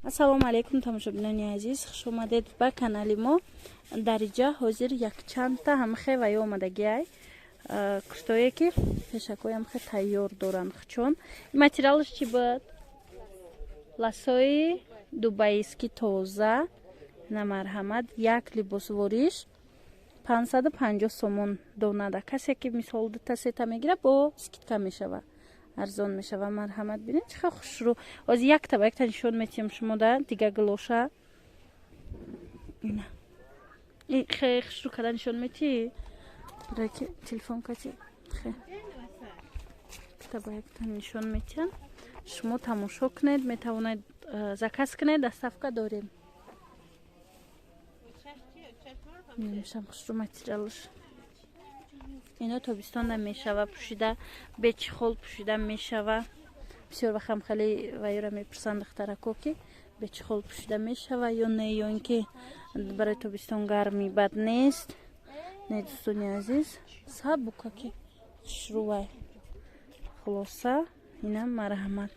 Ассалому алайкум, тамошобинони азиз, хуш омадед ба канали мо. Дар иҷа ҳозир якчандта ҳамхе ва ё омадагиай куртое ки пешакҳои ҳамхе тайёр доранд. Чун материалаш чӣ буд? Ласои дубайски тоза. На, марҳамат, як либосвориш 550 сомон донада. Касе ки мисол дута сета мегира, бо скидка мешава, арзон мешава. Марҳамат, бинед, чӣ хел хушрӯ. Ҳозир якта ба якта нишон метиҳам шумо да дига гулоша. Ина хе хушрӯ када нишон метиҳӣ, барое ки телефон кати хе якта ба якта нишон метиҳам. Шумо тамошо кунед, метавонед заказ кунед, доставка дорем. Мешам хушрӯ материалаш. Ино тобистонда мешава пӯшида, бечехол пӯшида мешава. Бисёр вақтам хеле вайёра мепурсанд духтарако, ки бечехол пӯшида мешава ё не, ё ин ки барои тобистон гарми бад нест. Не, дӯстони азиз, сабука ки хушрӯвай. Хулоса, инам марҳамат.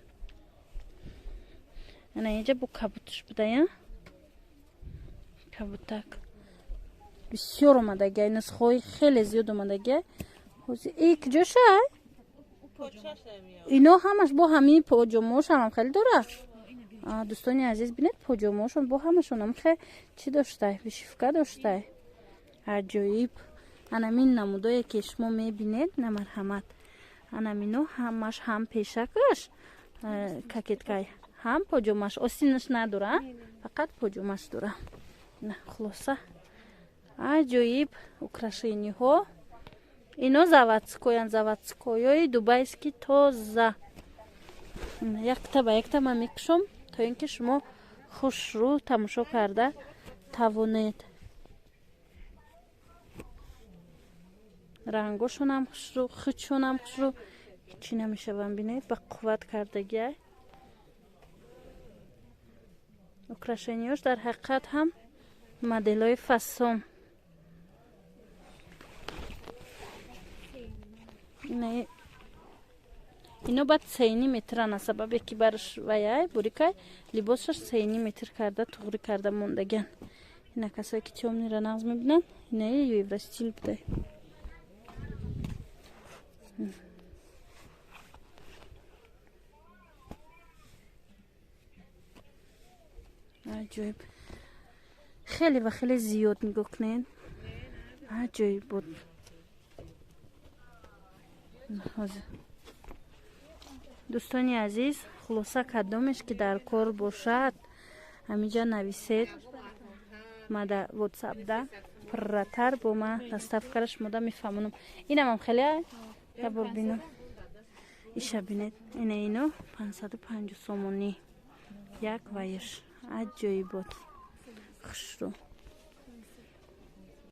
Ана инҷа бо кабуташ будая, кабутак бисёр омадагиай, нусхаҳои хеле зиёд омадагиай. Ҳозир и куҷошай? Ино ҳамаш бо ҳамин поҷомоошам ҳам хеле дора. Дӯстони азиз, бинед, поҷомоошон бо ҳамашон ҳам хе чӣ доштай, вышивка доштай. Аҷоиб. Анамин намудое ки шумо мебинед, на, марҳамат, анамино ҳамаш ҳам пешакаш кокеткай, ҳам поҷомаш, остинаш надора, фақат поҷомаш дора. На, хулоса, аҷоиб украшениҳо. Ино заводскоянд, заводскоёи дубайски тоза. Якта ба якта ман мекушом, то ин ки шумо хушрӯ тамошо карда тавонед. Рангошонам хушрӯ, худшонам хушрӯ, ҳечи намешавам. Бинед, ба қувват кардагиай украшениҳош. Дар ҳақиқат ҳам моделҳои фасон. Ино баъд сени метран, аз сабабе ки барш ваяй бурикай либосаш сени метр карда туғрӣ карда мондагиан. Ина касое ки тёмныйра нағз мебинанд, инаи евростиль будай. Аҷоиб, хеле ва хеле зиёд. Нигоҳ кунед, аҷоиб буд. Ҳозир, дӯстони азиз, хулоса, кадомеш ки дар кор бошад, ҳаминҷа нависед мада ватсапда, пурратар бо ма доставкара шумода мефаҳмонам. Инамам хеле я бор бинам. Иша бинед, ина ино 550 сомонӣ як ваиш. Аҷоибот, хушрӯ.